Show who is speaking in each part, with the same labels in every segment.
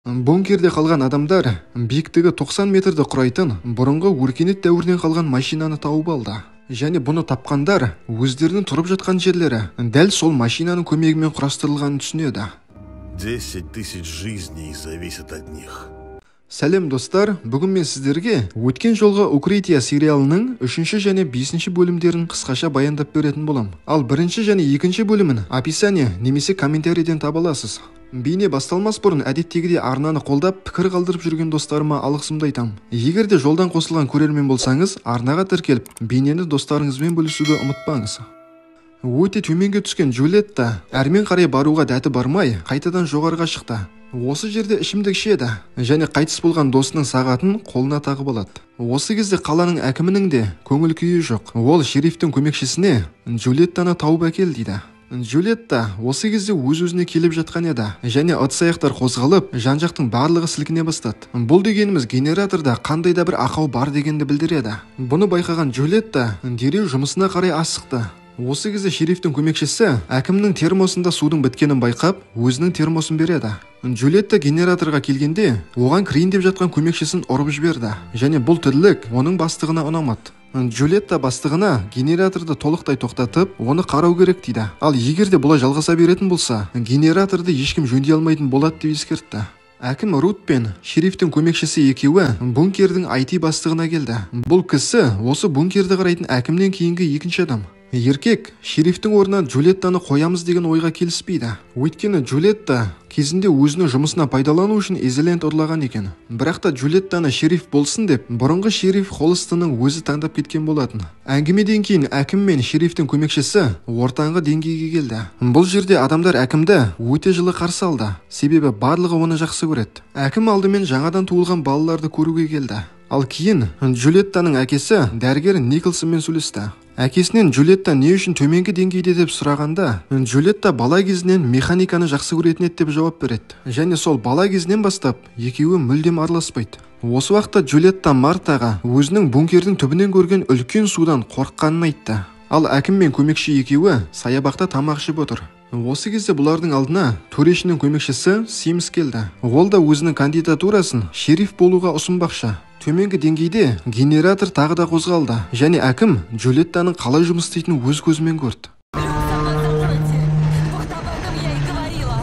Speaker 1: Бункерде қалған адамдар биіктігі 90 метрді құрайтын бұрынғы өркениет дәуірінен қалған машинаны тауып алды. Және бұны тапқандар өздерінің тұрып жатқан жерлері дәл сол машинаның көмегімен құрастырылғанын түсінеді.
Speaker 2: 10 тысяч жизней зависит от них.
Speaker 1: Сәлем, достар! Бүгін мен сіздерге өткен жолғы «Укрытие» сериалының үшінші және бесінші бөлімдерін қысқаша баяндап беретін болам. Ал бірінші және екінші бөлімін описание немесе комментарийден таба аласыз. Бейне басталмас бұрын әдеттегідей арнаны қолдап, пікір қалдырып жүрген достарыма алғысымды айтам. Егер де жолдан қосылған көрермен болсаңыз, арнаға тіркеліп, бейнені достарыңызбен бөлісуді ұмытпаңыз. Өте төменге түскен Джульетта әрмен қарай баруға дәті бармай, қайтадан жоғарыға шықты. Осы жерде ішімдік ішеді және қайтыс болған досының сағатын қолына тағып алады. Осы кезде қаланың әкімінің де көңіл күйі жоқ. Ол шерифтің көмекшісіне «Джульеттаны тауып әкел» дейді. Джульетта осы кезде өз-өзіне келіп жатқан еді және ыдыс-аяқтар қозғалып, жан-жақтың барлығы сілкіне бастады. Бұл дегеніміз генераторда қандай да бір ақау бар дегенді білдіреді. Бұны байқаған Джульетта дереу жұмысына қарай асықты. Осы кезде шерифтің көмекшісі әкімнің термосында судың біткенін байқап, өзінің термосын береді. Джульетта генераторға келгенде, оған кірейін деп жатқан көмекшісін ұрып жіберді және бұл тірлік оның бастығына ұнамады. Джульетта бастығына генераторды толықтай тоқтатып, оны қарау керек дейді. Ал егер де бұлай жалғаса беретін болса, генераторды ешкім жөндей алмайтын болады деп ескертті. Әкім Рут пен шерифтің көмекшісі екеуі бункердің IT бастығына келді. Бұл кісі осы бункерді қарайтын әкімнен кейінгі екінші адам. Еркек шерифтің орнына Джульеттаны қоямыз деген ойға келіспейді. Өйткені Джульетта кезінде өзінің жұмысына пайдалану үшін изолент ұрлаған екен. Бірақ та Джульеттаны шериф болсын деп бұрынғы шериф Холстонның өзі таңдап кеткен болатын. Әңгімеден кейін әкім мен шерифтің көмекшісі ортаңғы деңгейге келді. Бұл жерде адамдар әкімді өте жылы қарсы алды. Себебі барлығы оны жақсы көреді. Әкім алдымен жаңадан туылған балаларды көруге келді. Ал кейін Джульеттаның әкесі дәрігер Николсонмен сөйлесті. Әкесінен Джульетта не үшін төменгі деңгейде деп сұрағанда, Джульетта бала кезінен механиканы жақсы көретін еді деп жауап береді. Және сол бала кезінен бастап екеуі мүлдем араласпайды. Осы уақытта Джульетта Мартаға өзінің бункердің түбінен көрген үлкен судан қорыққанын айтты. Ал әкім мен көмекші екеуі саябақта тамақ ішіп отыр. Осы кезде бұлардың алдына төрешінің көмекшісі Симс келді. Ол да өзінің кандидатурасын шериф болуға ұсынбақшы. Төменгі деңгейде генератор тағы да қозғалды және әкім Джульеттаның қалай жұмыс істейтінін өз көзімен көрді.
Speaker 3: Люк со мной закройте. Вот об этом я и говорила.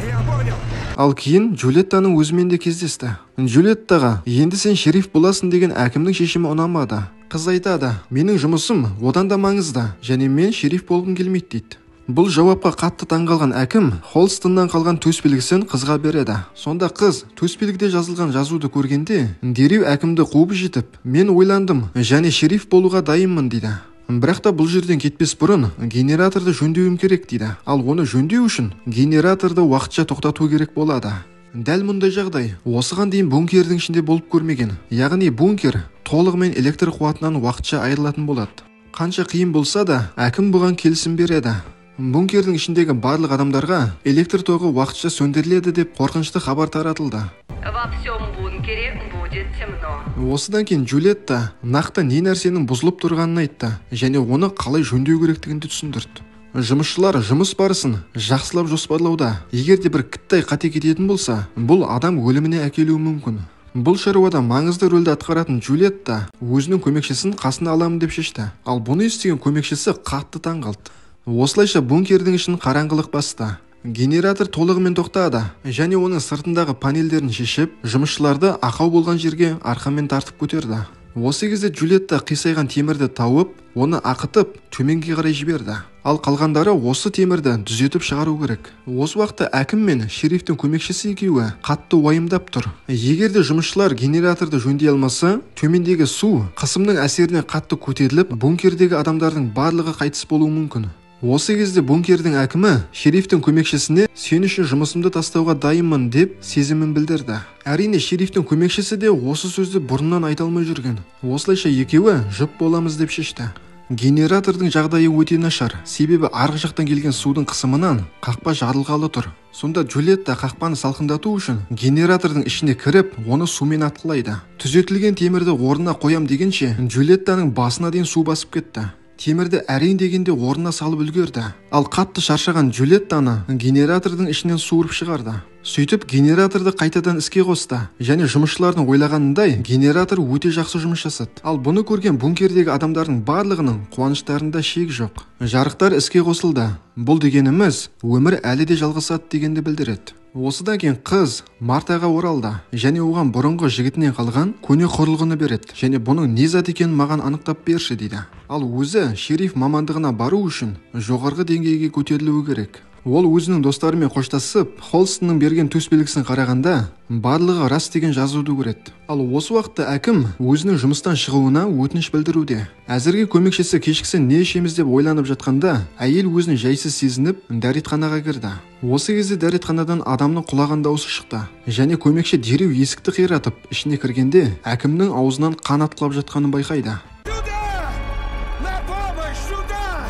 Speaker 4: Я понял.
Speaker 1: Ал кейін Джульеттаның өзімен де кездесті. Джульеттаға «Енді сен шериф боласың» деген әкімнің шешімі ұнамады. Қыз айтады: «Менің жұмысым одан да маңызды және мен шериф болғым келмейді» дейді. Бұл жауапқа қатты таңғалған әкім Холстоннан қалған төс белгісін қызға береді. Сонда қыз төс белгіде жазылған жазуды көргенде дереу әкімді қуып жетіп, «Мен ойландым және шериф болуға дайынмын» дейді. Бірақ та бұл жерден кетпес бұрын генераторды жөндеуім керек дейді. Ал оны жөндеу үшін генераторды уақытша тоқтату керек болады. Дәл мұндай жағдай осыған дейін бункердің ішінде болып көрмеген. Яғни бункер толығымен электр қуатынан уақытша айырылатын болады. Қанша қиын болса да, әкім бұған келісім береді. Бункердің ішіндегі барлық адамдарға электр тоғы уақытша сөндіріледі деп қорқынышты хабар таратылды.
Speaker 5: Во всем бункере будет темно.
Speaker 1: Осыдан кейін Джульетта нақты не нәрсенің бұзылып тұрғанын айтты және оны қалай жөндеу керектігін де түсіндірді. Жұмысшылар жұмыс барысын жақсылап жоспарлауда. Егер де бір кіттай қате кететін болса, бұл адам өліміне әкелуі мүмкін. Бұл шаруада маңызды рөлді атқаратын Джульетта өзінің көмекшісін қасына аламын деп шешті. Ал бұны естіген көмекшісі қатты таң қалды. Осылайша бункердің ішін қараңғылық басты. Генератор толығымен тоқтады және оның сыртындағы панельдерін шешіп, жұмысшыларды ақау болған жерге арқанмен тартып көтерді. Осы кезде Джульетта қисайған темірді тауып, оны ақытып, төменге қарай жіберді. Ал қалғандары осы темірді түзетіп шығару керек. Осы уақытта әкім мен шерифтің көмекшісі екеуі қатты уайымдап тұр. Егер де жұмысшылар генераторды жөндей алмаса, төмендегі су қысымның әсерінен қатты көтеріліп, бункердегі адамдардың барлығы қайтыс болуы мүмкін. Осы кезде бункердің әкімі шерифтің көмекшісіне «Сен үшін жұмысымды тастауға дайынмын» деп сезімін білдірді. Әрине, шерифтің көмекшісі де осы сөзді бұрыннан айта алмай жүрген. Осылайша екеуі жұп боламыз деп шешті. Генератордың жағдайы өте нашар, себебі арғы жақтан келген судың қысымынан қақпа жарылғалы тұр. Сонда Джульетта қақпаны салқындату үшін генератордың ішіне кіріп, оны сумен атқылайды. Түзетілген темірді орнына қоям дегенше, Джульеттаның басына дейін су басып кетті. Темірді әрең дегенде орнына салып үлгерді. Ал қатты шаршаған Джульеттаны генератордың ішінен суырып шығарды. Сөйтіп генераторды қайтадан іске қосты. Және жұмысшылардың ойлағанындай генератор өте жақсы жұмыс жасады. Ал бұны көрген бункердегі адамдардың барлығының қуаныштарында шек жоқ. Жарықтар іске қосылды. Бұл дегеніміз өмір әлі де жалғасады дегенді білдіреді. Осыдан кейін қыз Мартаға оралды және оған бұрынғы жігітінен қалған көне құрылғыны береді. Және бұның не зат екенін маған анықтап берші дейді. Ал өзі шериф мамандығына бару үшін жоғарғы деңгейге көтерілуі керек. Ол өзінің достарымен қоштасып, Холстонның берген төс белгісін қарағанда, барлығы рас деген жазуды көреді. Ал осы уақытта әкім өзінің жұмыстан шығуына өтініш білдіруде. Әзірге көмекшісі кешкісін не ішеміз деп ойланып жатқанда, әйел өзін жайсыз сезініп, дәретханаға кірді. Осы кезде дәретханадан адамның құлаған даусы шықты. Және көмекші дереу есікті қиратып, ішіне кіргенде әкімнің аузынан қан атқылап жатқанын байқайды.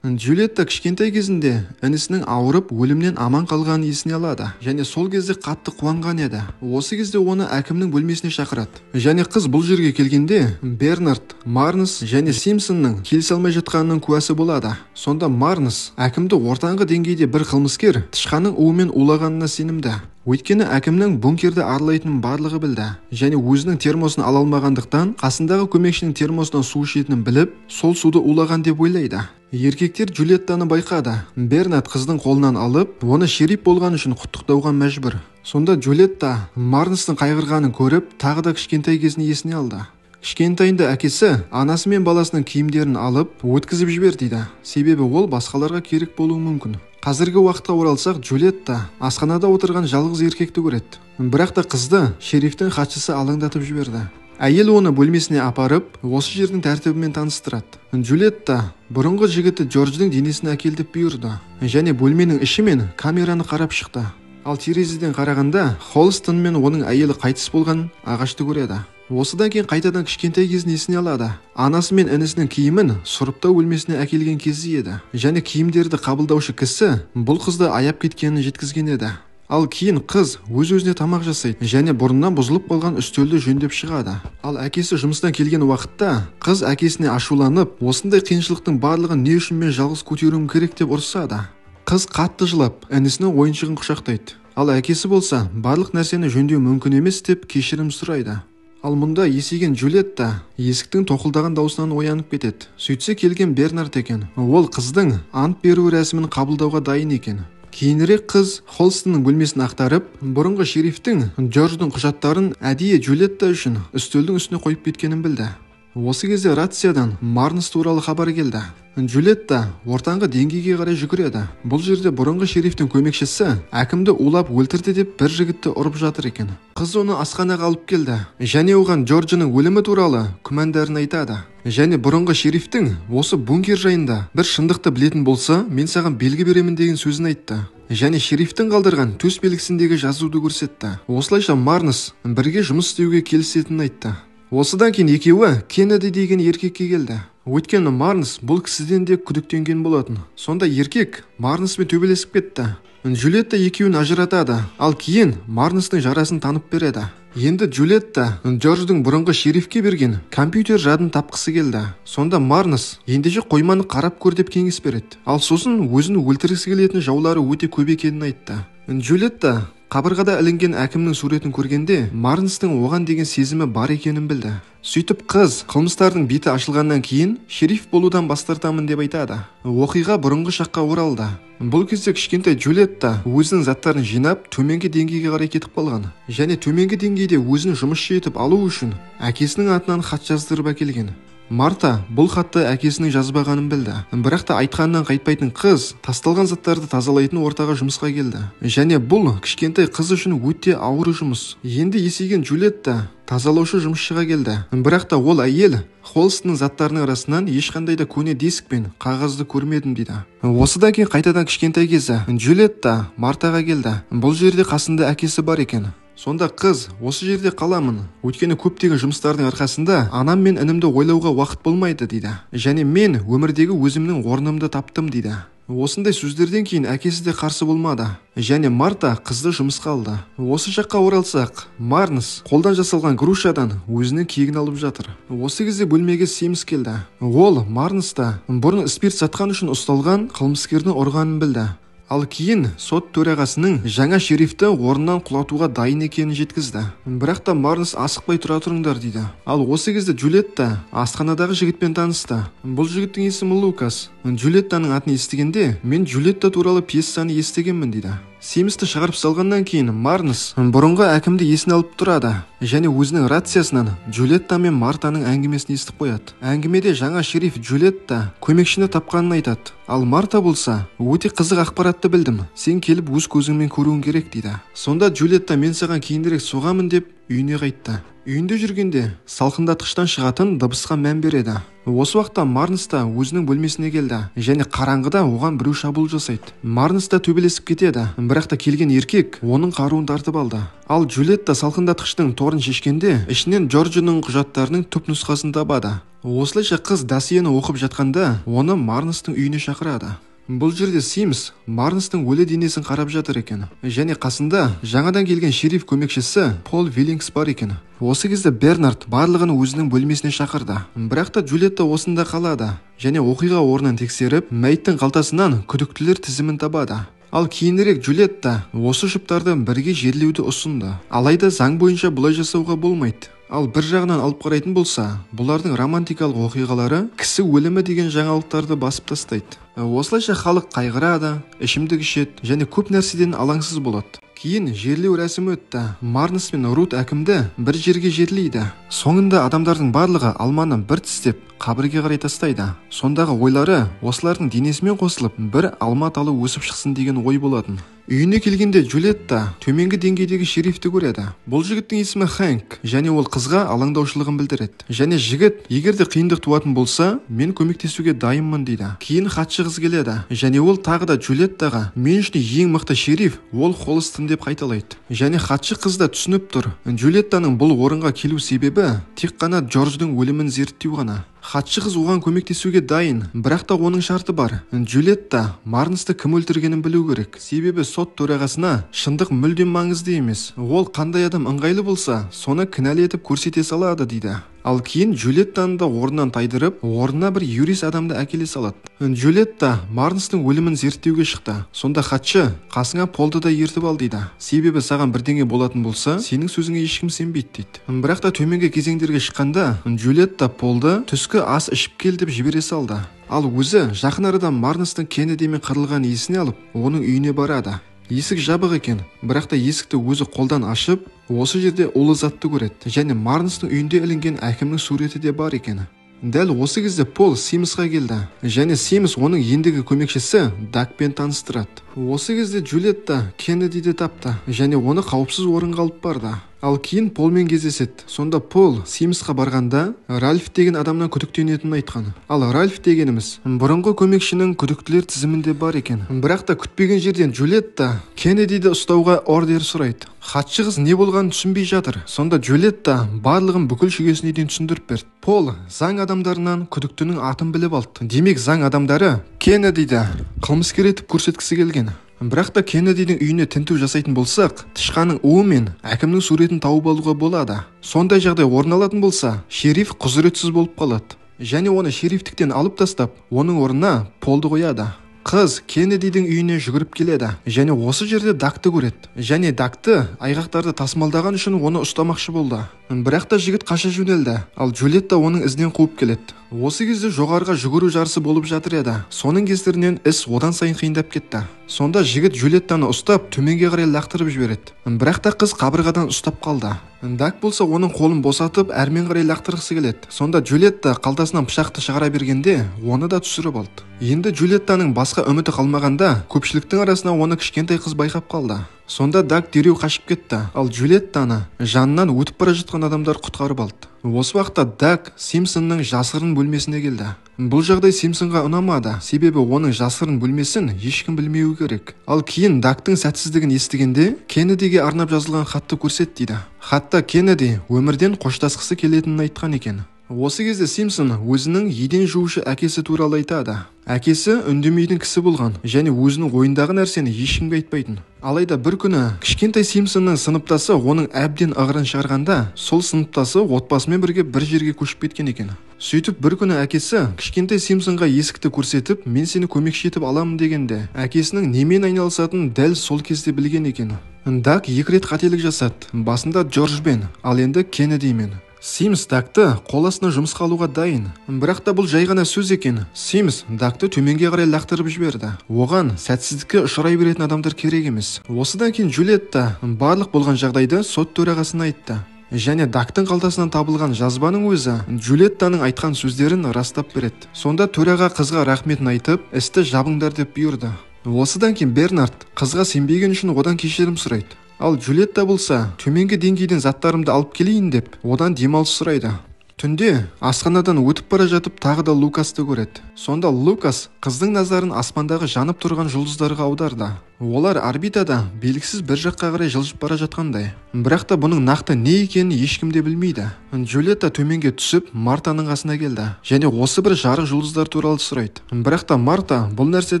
Speaker 1: Джульетта кішкентай кезінде інісінің ауырып өлімнен аман қалғанын есіне алады. Және сол кезде қатты қуанған еді. Осы кезде оны әкімнің бөлмесіне шақырады. Және қыз бұл жерге келгенде Бернард, Марнс және Симпсонның келісе алмай жатқанының куәсі болады. Сонда Марнс әкімді ортаңғы деңгейде бір қылмыскер тышқанның уымен улағанына сенімді. Өйткені әкімнің бункерді аралайтынын барлығы білді. Және өзінің термосын ала алмағандықтан қасындағы көмекшінің термосынан су ішетінін біліп, сол суды улаған деп ойлайды. Еркектер Джульеттаны байқады. Бернард қыздың қолынан алып, оны шериф болған үшін құттықтауға мәжбүр. Сонда Джульетта Марнстың қайғырғанын көріп, тағы да кішкентай кезін есіне алды. Кішкентайында әкесі анасы мен баласының киімдерін алып, өткізіп жібер дейді. Себебі ол басқаларға керек болуы мүмкін. Қазіргі уақытқа оралсақ, Джульетта асханада отырған жалғыз еркекті көреді. Бірақ та қызды шерифтің хатшысы алаңдатып жіберді. Әйел оны бөлмесіне апарып, осы жердің тәртібімен таныстырады. Джульетта бұрынғы жігіті Джордждың денесін әкел деп бұйырды. Және бөлменің іші мен камераны қарап шықты. Ал терезеден қарағанда Холстон мен оның әйелі қайтыс болған ағашты көреді. Осыдан кейін қайтадан кішкентай кезін есіне алады. Анасы мен інісінің киімін сұрыптау бөлмесіне әкелген кезі еді. Және киімдерді қабылдаушы кісі бұл қызды аяп кеткенін жеткізген еді. Ал кейін қыз өз-өзіне тамақ жасайды және бұрыннан бұзылып қалған үстелді жөндеп шығады. Ал әкесі жұмыстан келген уақытта қыз әкесіне ашуланып, осындай қиыншылықтың барлығын не үшін мен жалғыз көтеруім керек деп ұрсады. Қыз қатты жылап, інісінің ойыншығын құшақтайды. Ал әкесі болса, барлық нәрсені жөндеу мүмкін емес деп кешірім сұрайды. Ал мұнда есейген Джульетта есіктің тоқылдаған дауысынан оянып кетеді. Сөйтсе келген Бернард екен. Ол қыздың ант беру рәсімін қабылдауға дайын екен. Кейінірек қыз Холстонның бөлмесін ақтарып, бұрынғы шерифтің Джордждың құжаттарын әдейі Джульетта үшін үстелдің үстіне қойып кеткенін білді. Осы кезде рациядан Марнс туралы хабар келді. Джульетта ортаңғы деңгейге қарай жүгіреді. Бұл жерде бұрынғы шерифтің көмекшісі әкімді улап өлтірді деп бір жігітті ұрып жатыр екен. Қыз оны асханаға алып келді және оған Джорджының өлімі туралы күмәндарын айтады. Және бұрынғы шерифтің осы бункер жайында бір шындықты білетін болса, мен саған белгі беремін деген сөзін айтты. Және шерифтің қалдырған төс белгісіндегі жазуды көрсетті. Осылайша Марнс бірге жұмыс істеуге келісетінін айтты. Осыдан кейін екеуі Кеннеди деген еркекке келді. Өйткені Марнс бұл кісіден де күдіктенген болатын. Сонда еркек Марнспен төбелесіп кетті. Джульетта екеуін ажыратады, ал кейін Марнстың жарасын танып береді. Енді Джульетта Джордждың бұрынғы шерифке берген компьютер жадын тапқысы келді. Сонда Марнс ендеше қойманы қарап көр деп кеңес береді. Ал сосын өзін өлтіргісі келетін жаулары өте көп екенін айтты. Джульетта қабырғада ілінген әкімнің суретін көргенде Марнстың оған деген сезімі бар екенін білді. Сөйтіп қыз қылмыстардың беті ашылғаннан кейін шериф болудан бас тартамын деп айтады. Оқиға бұрынғы шаққа оралды. Бұл кезде кішкентай Джульетта өзінің заттарын жинап төменгі деңгейге қарай кетіп қалған. Және төменгі деңгейде өзін жұмысшы етіп алу үшін әкесінің атынан хат жаздырып әкелген. Марта бұл хатты әкесінің жазбағанын білді. Бірақ та айтқанынан қайтпайтын қыз тасталған заттарды тазалайтын ортаға жұмысқа келді. Және бұл кішкентай қыз үшін өте ауыр жұмыс. Енді есейген Джульетта тазалаушы жұмысшыға келді. Бірақ та ол әйел Холстонның заттарының арасынан ешқандай да көне диск пен қағазды көрмедім дейді. Осыдан кейін қайтадан кішкентай кезі Джульетта Мартаға келді. Бұл жерде қасында әкесі бар екен. Сонда қыз, осы жерде қаламын, өйткені көптеген жұмыстардың арқасында анам мен інімді ойлауға уақыт болмайды дейді. Және мен өмірдегі өзімнің орнымды таптым дейді. Осындай сөздерден кейін әкесі де қарсы болмады. Және Марта қызды жұмысқа алды. Осы жаққа оралсақ, Марнс қолдан жасалған грушадан өзінің кегін алып жатыр. Осы кезде бөлмеге Симс келді. Ол Марнста бұрын спирт сатқан үшін ұсталған қылмыскердің ұрғанын білді. Ал кейін сот төрағасының жаңа шерифті орнынан құлатуға дайын екенін жеткізді. Бірақ та Марнс асықпай тұра тұрыңдар дейді. Ал осы кезде Джульетта асханадағы жігітпен танысты. Бұл жігіттің есімі Лукас. Джульеттаның атын естігенде, мен Джульетта туралы пьесаны естігенмін дейді. Симсті шығарып салғаннан кейін Марнс бұрынғы әкімді есіне алып тұрады және өзінің рациясынан Джульетта мен Мартаның әңгімесін естіп қояды. Әңгімеде жаңа шериф Джульетта көмекшіні тапқанын айтады. Ал Марта болса, өте қызық ақпаратты білдім, сен келіп өз көзіңмен көруің керек дейді. Сонда Джульетта мен саған кейінірек соғамын деп үйіне қайтты. Үйінде жүргенде салқындатқыштан шығатын дыбысқа мән береді. Осы уақытта Марнс та өзінің бөлмесіне келді және қараңғыда оған біреу шабуыл жасайды. Марнс та төбелесіп кетеді, бірақ та келген еркек оның қаруын тартып алды. Ал Джульетта салқындатқыштың торын шешкенде ішінен Джорджының құжаттарының түп нұсқасын табады. Осылайша қыз досьені оқып жатқанда оны Марнстың үйіне шақырады. Бұл жерде Симс Марнстың өлі денесін қарап жатыр екен және қасында жаңадан келген шериф көмекшісі Пол Виллингс бар екен. Осы кезде Бернард барлығын өзінің бөлмесіне шақырды. Бірақ та Джульетта осында қалады және оқиға орнын тексеріп, мәйіттің қалтасынан күдіктілер тізімін табады. Ал кейінірек Джульетта осы жұптарды бірге жерлеуді ұсынды. Алайда заң бойынша бұлай жасауға болмайды. Ал бір жағынан алып қарайтын болса, бұлардың романтикалық оқиғалары кісі өлімі деген жаңалықтарды басып тастайды. Осылайша халық қайғырады, ішімдік ішеді және көп нәрседен алаңсыз болады. Кейін жерлеу рәсімі өтті. Марнс пен Рут әкімді бір жерге жерлейді. Соңында адамдардың барлығы алманы бір тістеп қабірге қарай тастайды. Сондағы ойлары осылардың денесімен қосылып бір алма талы өсіп шықсын деген ой болатын. Үйіне келгенде Джульетта төменгі деңгейдегі шерифті көреді. Бұл жігіттің есімі Хэнк және ол қызға алаңдаушылығын білдіреді. Және жігіт, егер де қиындық туатын болса, мен көмектесуге дайынмын дейді. Кейін хатшы қыз келеді және ол тағы да Джульеттаға мен үшін ең мықты шериф ол Холстон деп қайталайды. Және хатшы қыз да түсініп тұр. Джульеттаның бұл орынға келу себебі тек қана Джордждың өлімін зерттеу ғана. Хатшы қыз оған көмектесуге дайын, бірақ та оның шарты бар. Джульетта Марнсты кім өлтіргенін білу керек. Себебі сот төрағасына шындық мүлдем маңызды емес. Ол қандай адам ыңғайлы болса, соны кінәлі етіп көрсете салады дейді. Ал кейін Джульеттаны да орнынан тайдырып, орнына бір юрист адамды әкеле салады. Джульетта Марнстың өлімін зерттеуге шықты. Сонда хатшы қасыңа Полды да ертіп ал дейді. Себебі саған бірдеңе болатын болса, сенің сөзіңе ешкім сенбейді дейді. Бірақ та төменгі кезеңдерге шыққанда Джульетта Полды түскі ас ішіп кел деп жібере салды. Ал өзі жақын арада Марнстың Кеннедимен қырылған есіне алып, оның үйіне барады. Есік жабық екен, бірақ та есікті өзі қолдан ашып, осы жерде улы затты көреді және Марнстың үйінде ілінген әкімнің суреті де бар екен. Дәл осы кезде Пол Симсқа келді және Симс оның ендігі көмекшісі Дакпен таныстырады. Осы кезде Джульетта Кеннедиді тапты және оны қауіпсіз орынға алып барды. Ал кейін Полмен кездеседі. Сонда Пол Симсқа барғанда Ральф деген адамнан күдіктенетінін айтқан. Ал Ральф дегеніміз бұрынғы көмекшінің күдіктілер тізімінде бар екен. Бірақ та күтпеген жерден Джульетта Кеннедиді ұстауға ордер сұрайды. Хатшы қыз не болғанын түсінбей жатыр. Сонда Джульетта барлығын бүкіл шүгесіне дейін түсіндіріп берді. Пол заң адамдарынан күдіктінің атын біліп алды. Демек заң адамдары Кеннедиді қылмыскер етіп көрсеткісі келген. Бірақ та Кеннедидің үйіне тінту жасайтын болсақ, тышқанның уы мен әкімнің суретін тауып алуға болады. Сондай жағдай орын алатын болса, шериф құзыретсіз болып қалады. Және оны шерифтіктен алып тастап, оның орнына Полды қояды. Қыз Кеннедидің үйіне жүгіріп келеді және осы жерде Дакты көреді. Және Дакты айғақтарды тасымалдаған үшін оны ұстамақшы болды. Бірақ та жігіт қаша жөнелді, ал Джульетта оның ізінен қуып келеді. Осы кезде жоғарыға жүгіру жарысы болып жатыр еді. Соның кесірінен іс одан сайын қиындап кетті. Сонда жігіт Джульеттаны ұстап, төменге қарай лақтырып жібереді. Бірақ та қыз қабырғадан ұстап қалды. Дак болса оның қолын босатып, әрмен қарай лақтырғысы келеді. Сонда Джульетта қалтасынан пышақты шығара бергенде, оны да түсіріп алды. Енді Джульеттаның басқа үміті қалмағанда, көпшіліктің арасынан оны кішкентай қыз байқап қалды. Сонда Дак дереу қашып кетті, ал Джульеттаны жанынан өтіп бара жатқан адамдар құтқарып алды. Осы уақытта Дак Симпсонның жасырын бөлмесіне келді. Бұл жағдай Симпсонға ұнамады, себебі оның жасырын бөлмесін ешкім білмеуі керек. Ал кейін Дактың сәтсіздігін естігенде Кеннедиге арнап жазылған хатты көрсет дейді. Хатта Кеннеди өмірден қоштасқысы келетінін айтқан екен. Осы кезде Симпсон өзінің еден жуушы әкесі туралы айтады. Әкесі үндемейтін кісі болған және өзінің ойындағы нәрсені ешкімге айтпайтын. Алайда бір күні кішкентай Симпсонның сыныптасы оның әбден ығырын шығарғанда, сол сыныптасы отбасымен бірге бір жерге көшіп кеткен екен. Сөйтіп бір күні әкесі кішкентай Симпсонға есікті көрсетіп, мен сені көмекші етіп аламын дегенде, әкесінің немен айналысатынын дәл сол кезде білген екен. Дак 2 рет қателік жасады. Басында Джорджбен, ал енді Кеннедимен. Симс Дакты қол астына жұмысқа алуға дайын. Бірақ та бұл жай ғана сөз екен. Симс Дакты төменге қарай лақтырып жіберді. Оған сәтсіздікке ұшырай беретін адамдар керек емес. Осыдан кейін Джульетта барлық болған жағдайды сот төрағасына айтты. Және Дактың қалтасынан табылған жазбаның өзі Джульеттаның айтқан сөздерін растап береді. Сонда төраға қызға рахметін айтып, істі жабыңдар деп бұйырды. Осыдан кейін Бернард қызға сенбеген үшін одан кешірім сұрайды. Ал Джульетта болса, төменгі деңгейден заттарымды алып келейін деп, одан демалыс сұрайды. Түнде асханадан өтіп бара жатып тағы да Лукасты көреді. Сонда Лукас қыздың назарын аспандағы жанып тұрған жұлдыздарға аударды. Олар орбитада белгісіз бір жаққа қарай жылжып бара жатқандай. Бірақ та бұның нақты не екенін ешкім де білмейді. Джульетта төменге түсіп, Мартаның қасына келді. Және осы бір жарық жұлдыздар туралы сұрайды. Бірақ та Марта бұл нәрсе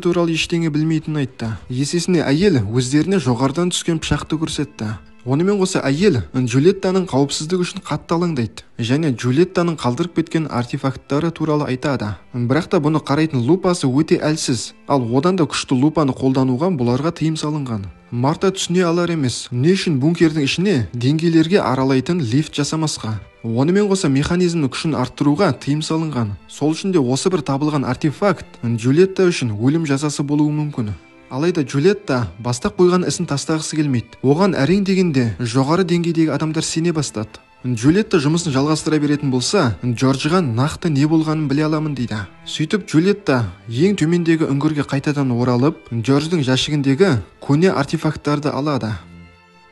Speaker 1: туралы ештеңе білмейтінін айтты. Есесіне әйел өздеріне жоғарыдан түскен пышақты көрсетті. Онымен қоса әйел Джульеттаның қауіпсіздігі үшін қатты алаңдайды және Джульеттаның қалдырып кеткен артефакттары туралы айтады. Бірақ та бұны қарайтын лупасы өте әлсіз, ал одан да күшті лупаны қолдануға бұларға тыйым салынған. Марта түсіне алар емес, не үшін бункердің ішіне деңгейлерге аралайтын лифт жасамасқа. Онымен қоса механизмнің күшін арттыруға тыйым салынған. Сол үшін де осы бір табылған артефакт Джульетта үшін өлім жазасы болуы мүмкін. Алайда Джульетта бастап қойған ісін тастағысы келмейді. Оған әрең дегенде жоғары деңгейдегі адамдар сене бастады. Джульетта жұмысын жалғастыра беретін болса, Джорджға нақты не болғанын біле аламын дейді. Сөйтіп Джульетта ең төмендегі үңгірге қайтадан оралып, Джордждың жәшігіндегі көне артефакттарды алады.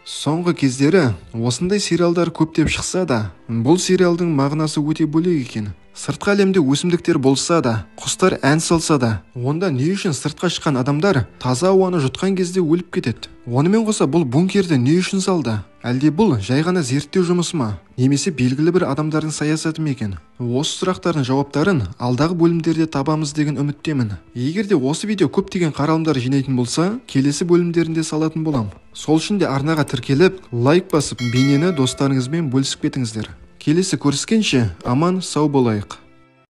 Speaker 1: Соңғы кездері осындай сериалдар көптеп шықса да, бұл сериалдың мағынасы өте бөлек екен. Сыртқы әлемде өсімдіктер болса да, құстар ән салса да, онда не үшін сыртқа шыққан адамдар таза ауаны жұтқан кезде өліп кетеді? Онымен қоса бұл бункерді не үшін салды? Әлде бұл жай ғана зерттеу жұмысы ма? Немесе белгілі бір адамдардың саясаты ма екен? Осы сұрақтардың жауаптарын алдағы бөлімдерде табамыз деген үміттемін. Егер де осы видео көптеген қаралымдар жинайтын болса, келесі бөлімдерінде салатын болам. Сол үшін де арнаға тіркеліп, лайк басып, бейнені достарыңызбен бөлісіп кетіңіздер. Келесі көріскенше аман сау болайық.